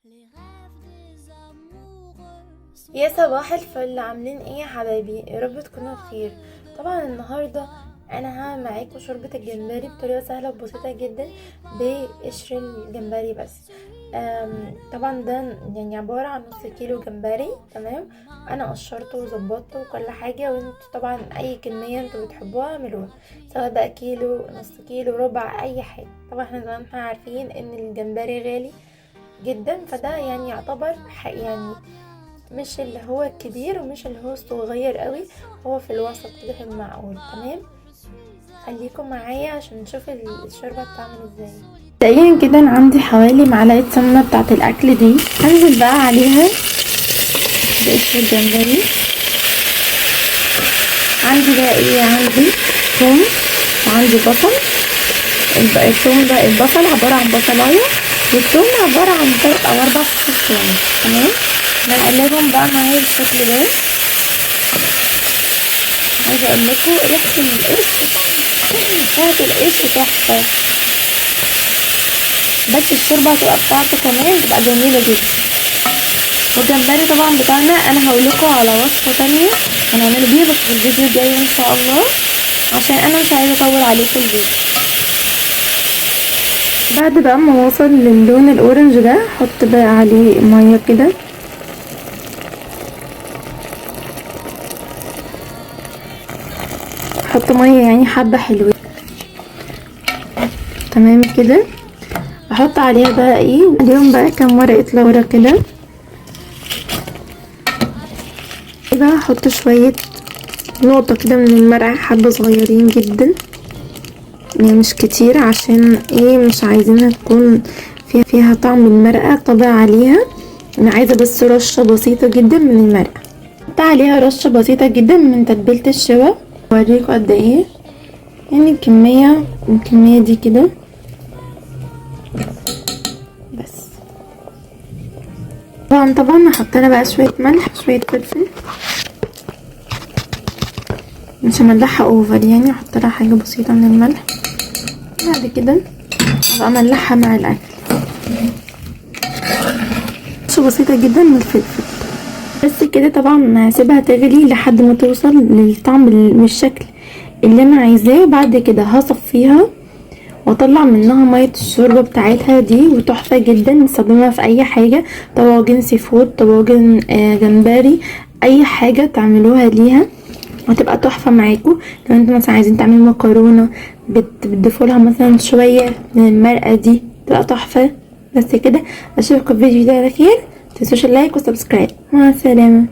Les rêves des amoureux sont يا صباح الفل، عاملين ايه يا حبايبي؟ يا رب تكونوا بخير. طبعا النهارده انا هعمل معاكم شوربة الجمبري بطريقة سهلة وبسيطة جدا بقشر الجمبري بس. طبعا ده يعني عبارة عن نص كيلو جمبري، تمام؟ انا قشرته وظبطته وكل حاجة، وانتوا طبعا اي كمية انتوا بتحبوها اعملوها، سواء بقى كيلو، نص كيلو، ربع، اي حاجة. طبعا احنا زي ما احنا عارفين ان الجمبري غالي جدا، فده يعني يعتبر يعني مش اللي هو الكبير ومش اللي هو الصغير قوي، هو في الوسط كده في المعقول، تمام؟ خليكم معايا عشان نشوف الشوربة بتعمل ازاي. مبدئيا كده انا عندي حوالي معلقه سمنه بتاعه الاكل دي، هنزل بقى عليها بقشر الجمبري. عندي بقى ايه؟ عندي ثوم وعندي بصل. الثوم ده البصل عبارة عن بصلايه، والثوم عبارة عن 3 او 4 فصوص ثوم، تمام؟ هنقلبهم بقى معايا بالشكل ده. عايزه اقول لكم ريحه القشر، ريحه القشر تحفة، بس الشوربة هتبقى بتاعته كمان تبقى جميلة جدا. والجمبري طبعا بتاعنا انا هقول لكم على وصفه تانية هنعمله بيها بس في الفيديو الجاي ان شاء الله، عشان انا مش عايزه اطول عليكم الفيديو. بعد بقى ما وصل للون ال orange ده، احط بقى عليه مية كده. احط مية يعني حبه حلوين، تمام كده. احط عليها بقى ايه؟ اليوم بقى كام ورقة لورا كده. بقى احط شوية نقطة كده من المرقه، حبه صغيرين جدا يعني مش كتير، عشان ايه؟ مش عايزينها تكون فيها طعم المرقه طابع عليها. انا عايزه بس رشه بسيطة جدا من المرقه. احط عليها رشه بسيطة جدا من تتبيله الشوى، اوريكم قد ايه يعني الكمية دي كده بس. طبعا هحط لها بقى شوية ملح، شوية فلفل، مش هملحها اوفر يعني، هحط لها حاجة بسيطة من الملح. بعد كده هبقى املحها مع الاكل. رشه بسيطة جدا من الفلفل بس كده. طبعا هسيبها تغلي لحد ما توصل للطعم والشكل اللي انا عايزاه، وبعد كده هصفيها واطلع منها مية الشوربة بتاعتها دي، وتحفه جدا. نستخدمها في اي حاجة، طواجن seafood، طواجن جمبري، اي حاجة تعملوها ليها وتبقى تحفة معاكم. لو انتوا مثلا عايزين تعملوا مكرونه بتضيفوا لها مثلا شوية من المرقه دي، تبقى تحفة. بس كده، اشوفكم في فيديو ده على خير. متنسوش ال like وال subscribe. مع السلامة.